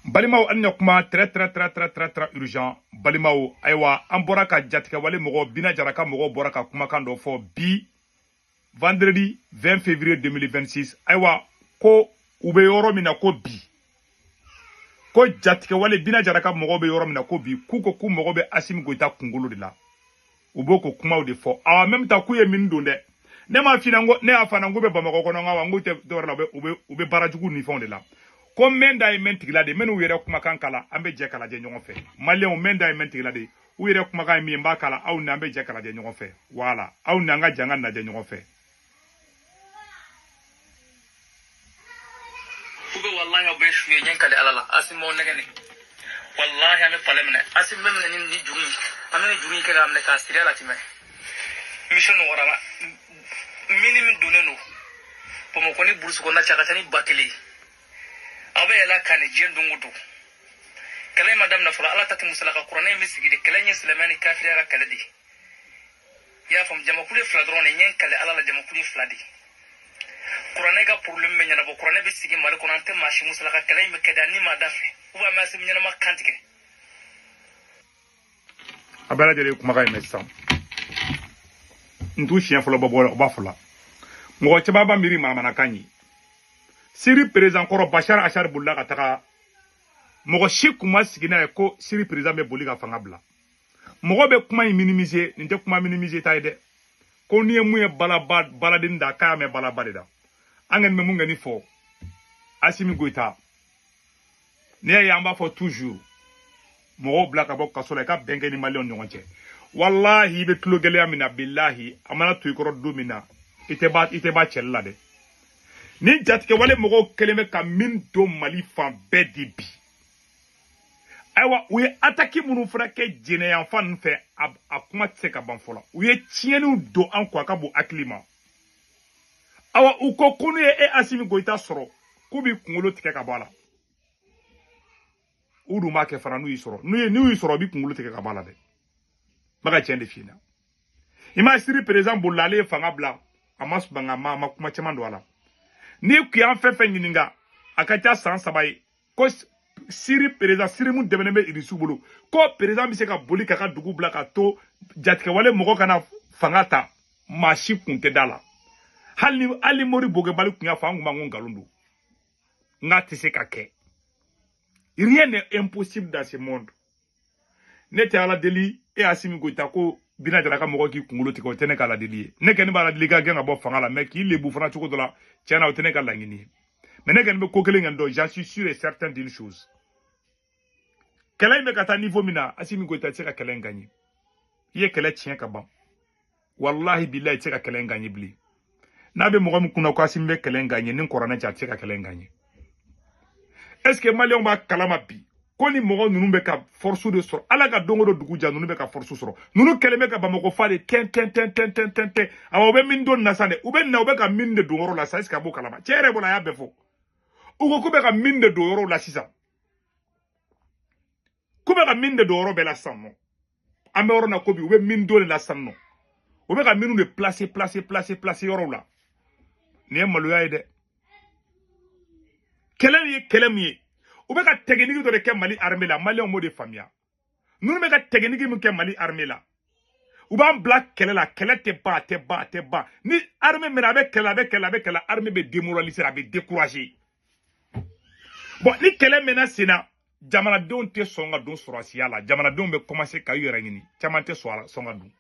Balimaw, an kuma très très très très très très urgent. Balimaw, ayiwa, an bɔra ka jatigɛwale mɔgɔ Bina Jara ka mɔgɔw bɔra ka kumakan dɔ fɔ bi, vendredi 20 février 2026. Ayiwa, ko u bɛ yɔrɔ min na ko bi, ko jatigɛwale Bina Jara ka mɔgɔw bɛ yɔrɔ min na ko bi, k'u ko k'u mago bɛ Assimi Goïta kunkolo de la. U b'o ko kumaw de fɔ. En même temps, k'u ye min don dɛ, ne m'a f'i ɲɛna, ko ne y'a fana, n ko bɛ Bamakɔ kɔnɔ, n ko tɛ dɔwɛrɛ la, u bɛ baara jugu ni fɛnw de la. Ko mɛn da ye mɛn tigila de, n bɛn'u yɛrɛ kumakan kala, an bɛ jɛ k'a lajɛ ɲɔgɔn fɛ. Maliyɛnw, mɛn da ye mɛn tigila de, u yɛrɛ kumakan ye min ye, n b'a kala aw ni an bɛ jɛ k'a lajɛ ɲɔgɔn fɛ. Voilà, aw ni an ka jɛ an ka lajɛ ɲɔgɔn fɛ. U bɛ, wallahi, aw bɛ su ye ɲɛ kale ala la. Asimi m'aw nɛgɛ ne, wallahi, an bɛ palais minɛ. Asimi bɛ minɛ ni juru in, an bɛ ni juru in kɛ k'a minɛ k'a siri a la tɛmɛ. Mission nɔgɔyara ma, mini min donnen don Bamakɔ ni burusi kɔnɔna cɛ, a ka ca ni 1000 ye. Aw bɛ yɛlɛ kan ni diɲɛ don o don. Kɛlɛ in ma daminɛ fɔlɔ. Ala ta tɛ musalaka, kuranɛ in bɛ sigi de. Kɛlɛ in ye silamɛya ni kafiriya ka kɛlɛ de ye, i y'a faamu? Jamakulu ye fila dɔrɔn de ɲɛ kale ala la, jamakulu ye fila de ye. Kuranɛ ka problème bɛ ɲɛnabɔ, kuranɛ bɛ sigi Mali kɔnɔ. An tɛ maa si musalaka. Kɛlɛ in bɛ kɛ de ni maa da fɛ ou bien an bɛ Asimi ɲɛnama kan tigɛ. A bɛɛ lajɛlen ye kumakan in mɛn sisan. N t'u siɲɛ fɔlɔ bɔ, o b'a fɔ la, mɔgɔ caman b'a miiri manamanakan ye. Siri président kɔrɔ Bashar Assad bolila ka taga, mɔgɔ si kun ma sigi n'a ye ko Siri président bɛ boli ka fanga bila. Mɔgɔ bɛ kuma in minimiser, nin tɛ kuma minimiser ta ye dɛ. Ko n'i ye mun ye balaba baladen da, k'a y'a mɛn balaba de da. An kɔni bɛ mun kɛ ni fɔ Assimi Goïta, n'i y'a ye an b'a fɔ toujours, mɔgɔw bila ka bɔ kaso la, i ka bɛn kɛ ni maliyɛnw ni ɲɔgɔn cɛ. Walahi, i bɛ tulo gɛlɛya min na, bilahi, a mana to i kɔrɔ don min na, i tɛ ba cɛli la dɛ. Ni jatigɛwale mɔgɔw kɛlen bɛ ka min don Mali fan bɛɛ de bi, ayiwa, u ye attaque minnu fana kɛ jɛnɛyanfan ninnu fɛ, a kuma tɛ se ka ban fɔlɔ. U ye tiɲɛniw don an kun, a ka bon hakili ma. Awa, u ko ko n'u ye e Assimi Goïta sɔrɔ, k'u b'i kunkolo tigɛ ka bɔ a la. U dun b'a kɛ fana. N'u y'i sɔrɔ, n'u y'i sɔrɔ, u b'i kunkolo tigɛ ka bɔ a la dɛ. N bɛ ka tiɲɛ de f'i ɲɛna. I ma Siri président bolila, ale ye fanga bila, a ma ban ka ma a ma kuma caman don a la. N'i kun y'an fɛn fɛn ɲininka, a ka ca san 3 ye, ko Siri président, Siri mun dɛmɛnen bɛ Irisiw bolo, ko président bɛ se ka boli k'a ka dugu bila ka to jatigɛwale mɔgɔ kana fanga ta, maa si kun tɛ da la. Hali ni Mori Bogɛbali kun y'a fɔ, an kun b'an ko nkalon don, n k'a tɛ se ka kɛ. Rien n'est impossible dans ce monde. Ne tɛ ala deli e Assimi Goïta ko Bina Jara ka mɔgɔ k'i kunkolo tigɛ, o tɛ ne ka ala deli ye. Ne kɔni b'a la deli ka gɛn ka bɔ fanga la, mais k'i lebu fana cogo dɔ la, tiɲɛ na, o tɛ ne ka laɲini ye. Mais ne kɔni bɛ ko kelen kɔni dɔn, j'en suis sûr et certain d'une chose: kɛlɛ in bɛ ka taa niveau min na, Assimi Goïta tɛ se ka kɛlɛ in gagner. I ye kɛlɛ tiɲɛ ka ban. Wallahi billahi, i tɛ se ka kɛlɛ in gagner bilen. N'a bɛ mɔgɔ min kunna ko Assimi bɛ kɛlɛ in gagner, ni kɔrɔnɛ cɛ, a tɛ se ka kɛlɛ in gagner. Est ce que maliyɛnw b'a kalama bi ko ni mɔgɔ ninnu bɛ ka force de sɔrɔ? Ala ka don o don dugu ja, ninnu bɛ ka force sɔrɔ. Ninnu kɛlen bɛ ka Bamakɔ fa de tɛn tɛn tɛn tɛn tɛn tɛn tɛn. Awa, u bɛ min don na sa dɛ, u bɛ na, u bɛ ka min de don yɔrɔ la sisan. Est ce que a b'o kalama? Cɛ yɛrɛ bɔra, a y'a bɛɛ fɔ. U ko k'u bɛ ka min de don yɔrɔ la sisan, k'u bɛ ka min de don yɔrɔ bɛɛ la sisan nɔ. An bɛ yɔrɔ na ko bi, u bɛ min don de la sisan nɔ, u bɛ ka minnu de placer placer placer placer yɔrɔw la. Nin ye maloya ye dɛ. Kɛlɛ min ye kɛlɛ min ye, u bɛ ka technique dɔ de kɛ Mali armée la. Maliyɛnw b'o de faamuya. Ninnu bɛ ka technique min kɛ Mali armée la, u b'an bila kɛlɛ la, kɛlɛ tɛ ban, a tɛ ban, a tɛ ban. Ni armée minɛ, a bɛ kɛlɛ, a bɛ kɛlɛ, a bɛ kɛlɛ, armée bɛ démoraliser, a bɛ décourager. Bon, ni kɛlɛ mɛnna sen na, jamanadenw tɛ sɔn ka don sɔrɔsiya la. Jamanadenw bɛ commencer ka u yɛrɛ ɲini, caman tɛ sɔn ka don.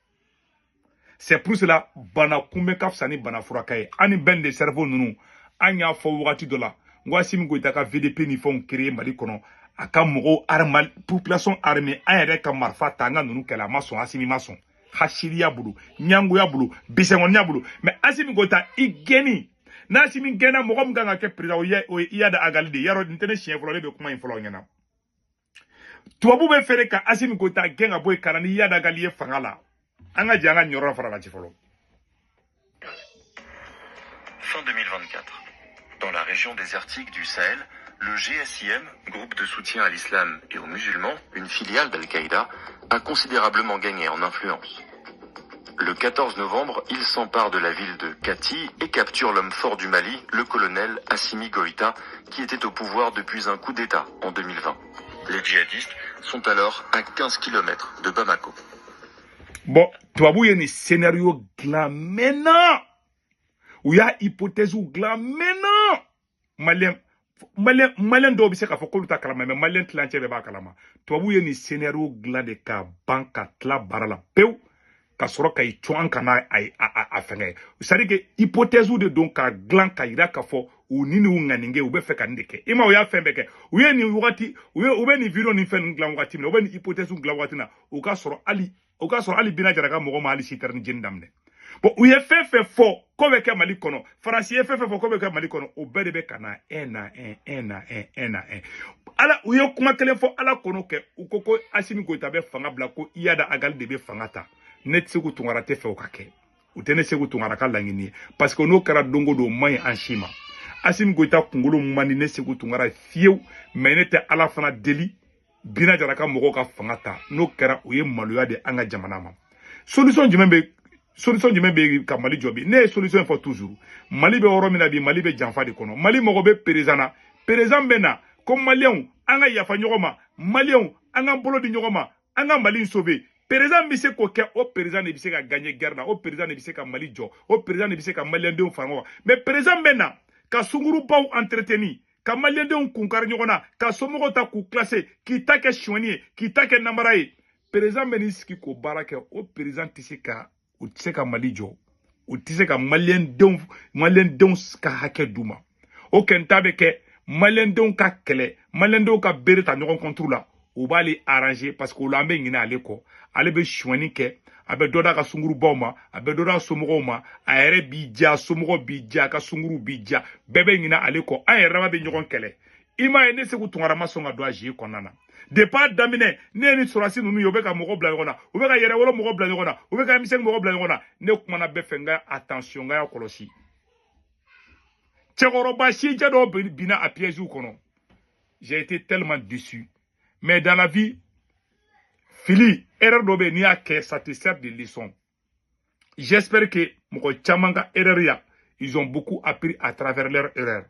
C'est pour cela, bana kunbɛ ka fisa ni bana furakɛ ye. An ni bɛn de cerveau ninnu, an y'a fɔ wagati dɔ la, n ko Assimi Goïta ka VDP ni fɛnw créer Mali kɔnɔ, a ka mɔgɔw armée, population armée, an yɛrɛ ka marifa ta, an ka ninnu kɛlɛ. A ma sɔn, Assimi ma sɔn, hasiriya bolo, ɲangoya bolo, bisɛngɔniya bolo. Mais Assimi Goïta, i gɛnni n'Assimi gɛnna, mɔgɔ min kan ka kɛ président, o ye Iyad Ag Ghali de ye. Yarɔ, nin tɛ ne siɲɛ fɔlɔ ne bɛ kuma in fɔlɔ ɲɛna. Tubabu bɛ fɛrɛ ka Assimi Goïta gɛn ka bɔ yen ka na ni Iyad Ag Ghali ye fanga la. An ka jɛ an ka nin yɔrɔ fara lajɛ fɔlɔ. Fin 2024. Dans la région désertique du Sahel, le GSIM, groupe de soutien à l'islam et aux musulmans, une filiale d'Al-Qaïda, a considérablement gagné en influence. Le 14 novembre, ils s'emparent de la ville de Kati et capturent l'homme fort du Mali, le colonel Assimi Goïta, qui était au pouvoir depuis un coup d'État en 2020. Les djihadistes sont alors à 15 km de Bamako. Bon, tubabu ye nin scénario dilan maintenant. U y'a hypothèse dilan maintenant. Malien malien malien dɔw bɛ se k'a fɔ k'olu ta kalama, mais malien tilancɛ bɛɛ b'a kalama. Tubabu ye nin scénario dilan de ka ban ka tila baara la pewu, ka sɔrɔ ka i cun an kana a fɛngɛ. C'est à dire que hypothèse de don ka dilan ka yira k'a fɔ u ni n'u ŋaninge u bɛ fɛ ka nin de kɛ. I ma, u y'a fɛn bɛɛ kɛ. U ye nin wagati, u ye u bɛ nin vidéo ni fɛn ninnu dilan wagati min na, u bɛ nin hypothèse dilan wagati min na, u ka sɔrɔ hali Bina Jara ka mɔgɔ ma hali citerne jeni daminɛ. Bon, u ye fɛn fɛn fɔ ko bɛ kɛ Mali kɔnɔ, Faransi ye fɛn fɛn fɔ ko bɛ kɛ Mali kɔnɔ, o bɛɛ de bɛ ka na un à un, un à un, un à un. Ala, u ye kuma kelen fɔ, Ala kɔnɔ kɛ, u ko ko Asimi Goyita bɛ fanga bila, ko Iyad Ag Ghali de bɛ fanga ta. Ne tɛ Segu Tunkara tɛ fɛ o ka kɛ. U tɛ ne Segu Tunkara ka laɲini ye, parce que n'o kɛra don o don, o man ɲi an si ma. Asimi Goyita kunkolo man di ne Segu Tunkara fiyewu, mais ne tɛ Ala fana deli Bina Jara ka mɔgɔw ka fanga ta. N'o kɛra, o ye maloya de an ka jamana ma. Solution jumɛn bɛ ka Mali jɔ bi? Ne ye solution fɔ toujours. Mali bɛ yɔrɔ min na bi, Mali bɛ janfa de kɔnɔ. Mali mago bɛ président na. Président bɛ na ko maliyɛnw, an ka yafa ɲɔgɔn ma, maliyɛnw, an k'an bolo di ɲɔgɔn ma, an ka Mali sauver. Président bɛ se k'o kɛ, o président de bɛ se ka gagner guerre la, o président de bɛ se ka Mali jɔ, o président de bɛ se ka maliyɛndenw fara ɲɔgɔn kan. Mais président bɛ na ka sungurubaw entretenir, ka maliyɛndenw kunkari ɲɔgɔn na, ka somɔgɔw ta k'u classer, k'i ta kɛ sonyɛni ye, k'i ta kɛ namara ye. Président bɛ n'i sigi k'o baara kɛ, o président tɛ se ka, o tɛ se ka Mali jɔ, o tɛ se ka maliyɛndenw ka hakɛ d'u ma. O kɛnta bɛ kɛ maliyɛndenw ka kɛlɛ, maliyɛndenw ka bere ta ɲɔgɔn contre la, o b'ale arranger, parce que o la an bɛ ɲinɛ ale kɔ. Ale bɛ sonyɛni kɛ, a bɛ dɔ d'a ka sungurubaw ma, a bɛ dɔ d'a somɔgɔw ma, a yɛrɛ b'i diya, somɔgɔw b'i diya, a ka sunguruw b'i diya, bɛɛ bɛ ɲinɛ ale kɔ. An yɛrɛ dama bɛ ɲɔgɔn kɛlɛ. I m'a ye, ne Segu Tunkara ma sɔn ka don a jeu kɔnɔna na depuis a daminɛ. Ne ye ni sɔrɔdasi ninnu ye, u bɛ ka mɔgɔ bila ɲɔgɔn na, u bɛ ka yɛrɛwolo mɔgɔ bila ɲɔgɔn na, u bɛ ka M5 mɔgɔ bila ɲɔgɔn na. Ne kumana bɛɛ fɛ, n ka attention, n ka y'a kɔlɔsi. Cɛkɔrɔba sijɛ dɔw binna a piège kɔnɔ. J'ai été tellement déçu, mais dans la vie, fili, erreur dɔ bɛ yen, n'i y'a kɛ, ça te sert de leçon. J'espère que mɔgɔ caman ka erreur ya, ils ont beaucoup appris à travers leur erreur.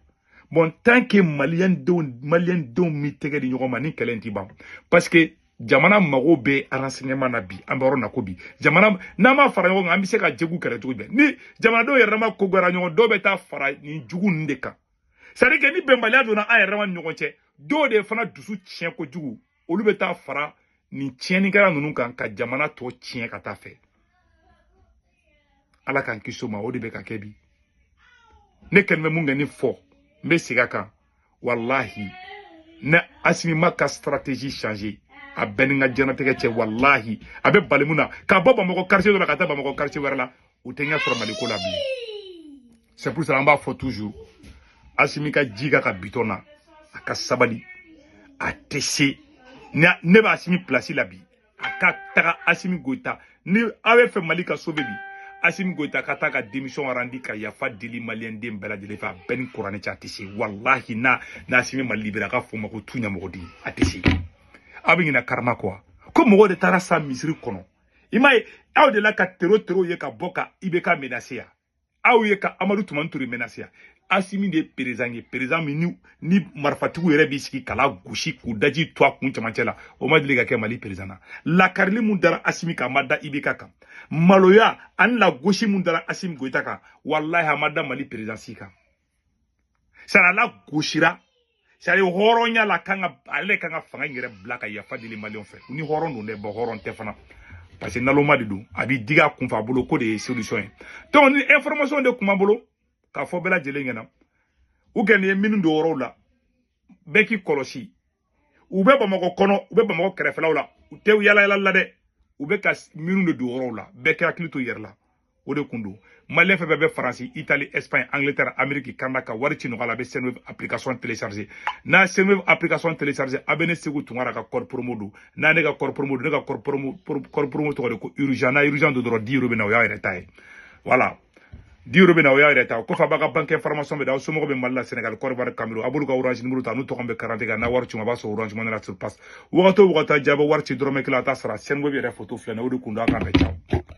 Bon, tant que maliyɛn denw mi tɛgɛ di ɲɔgɔn ma, ni kɛlɛ in ti ban, parce que jamana mago bɛ renseignement na bi. An bɛ yɔrɔ na ko bi, jamana n'an ma fara ɲɔgɔn kan, an bɛ se ka jɛgu kɛlɛ cogo jumɛn? Ni jamanadenw yɛrɛ ma ko gwɛra ɲɔgɔn, dɔw bɛ taa fara nin jugu ninnu de kan. C'est à dire que ni bɛnbaliya donna an yɛrɛ ma ni ɲɔgɔn cɛ, dɔw de fana dusu tiɲɛ kojugu, olu bɛ taa fara nin tiɲɛnikɛla ninnu kan ka jamana tɔ tiɲɛ ka taa fɛ. Ala k'an kisi o ma. O de bɛ ka kɛ bi. Ne kɛlen bɛ mun kɛ ni fɔ, n bɛ segin a kan: walahi, ne Asimi ma ka stratégie changer, a bɛɛ ni n ka diɲɛlatigɛ cɛ. Walahi, a bɛ bali mun na ka bɔ Bamakɔ quartier dɔ la ka taa Bamakɔ quartier wɛrɛ la, u tɛ ɲɛ sɔrɔ Maliko la bilen. C'est pour cela an b'a fɔ toujours, Asimi ka ji ka bitɔn na, a ka sabali, a tɛ se. Ne bɛ Asimi place la bi, a ka taga. Asimi Goyita, ni aw bɛ fɛ Mali ka sauver bi, Asimi Goyita ka taa ka démission rendre, ka yafa deli maliyɛnden bɛɛ lajɛlen fɛ. A bɛɛ ni kuranɛ cɛ, a tɛ se. Walahi, n'a n'Asimi ma libéré, a ka fɔ o ma ko tu ɲɛmɔgɔden, a tɛ se. Aw bɛ ɲinɛ karama kɔ ko mɔgɔw de taara sa misiri kɔnɔ. I m'a ye, aw de la ka tero tero ye ka bɔ ka IBK menacer yan, aw ye ka Amadu Tumani Ture menacer yan. Asimi de ye président ye, président min ni marifatigiw yɛrɛ b'i sigi k'a la gosi k'u daji to a kun cɛmancɛ la, o ma deli ka kɛ Mali président na. Lakarili mun dara Asimi kan, a ma da IBK kan. Maloya ani lagosi mun dara Asimi Goyita kan, walahi, a ma da Mali président si kan. Sara la gosira, c'est à dire hɔrɔnya la kan ka ale kan ka fanga in yɛrɛ bila ka yafa deli maliyɛnw fɛ. Ni hɔrɔn don dɛ, bɔn, hɔrɔn tɛ fana, parce que naloma de don, a b'i digi a kunfɛ, a bolo ko de ye solution ye. Donc ni information de kun b'an bolo k'a fɔ bɛɛ lajɛlen ɲɛna, u kɛ nin ye minnu don yɔrɔw la, bɛɛ k'i kɔlɔsi. U bɛ Bamakɔ kɔnɔ, u bɛ Bamakɔ kɛrɛfɛlaw la, u tɛ yala yala la dɛ, u bɛ ka minnu de don yɔrɔw la. Bɛɛ k'i hakili to i yɛrɛ la. O de kun don. Maliyɛn fɛn fɛn bɛ Faransi, Italie, Espagne, Angleterre, Amérique, Canada, ka wari ci nɔgɔya la, a bɛ Sendwave application télécharger. N'a Sendwave application télécharger, a bɛ ne Segu Tunkara ka code promo don. N'a ne ka code promo don, ne ka code promo tɔgɔ de ko urgent. N'a urgent don dɔrɔn, 10 euros bɛ na, o y'a yɛrɛ ta ye. Voilà, 10 euros bɛ na, o y'a yɛrɛ ta. O kɔfɛ, a b'a ka banque information bɛ da. Aw somɔgɔw bɛ Mali la, Sénégal, Côte d'Ivoire, Cameroun, a b'olu ka Orange numéro ta, n'u tɔgɔ bɛ carte kan. N'a wari ci ma, a b'a sɔrɔ Orange Money la sur place. Wagati o wagati, a jaabi wari ci dɔrɔmɛ kelen, a t'a sara. Sendwave yɛrɛ photo filɛ nin ye, o de kun don. A k'an bɛn, ciao.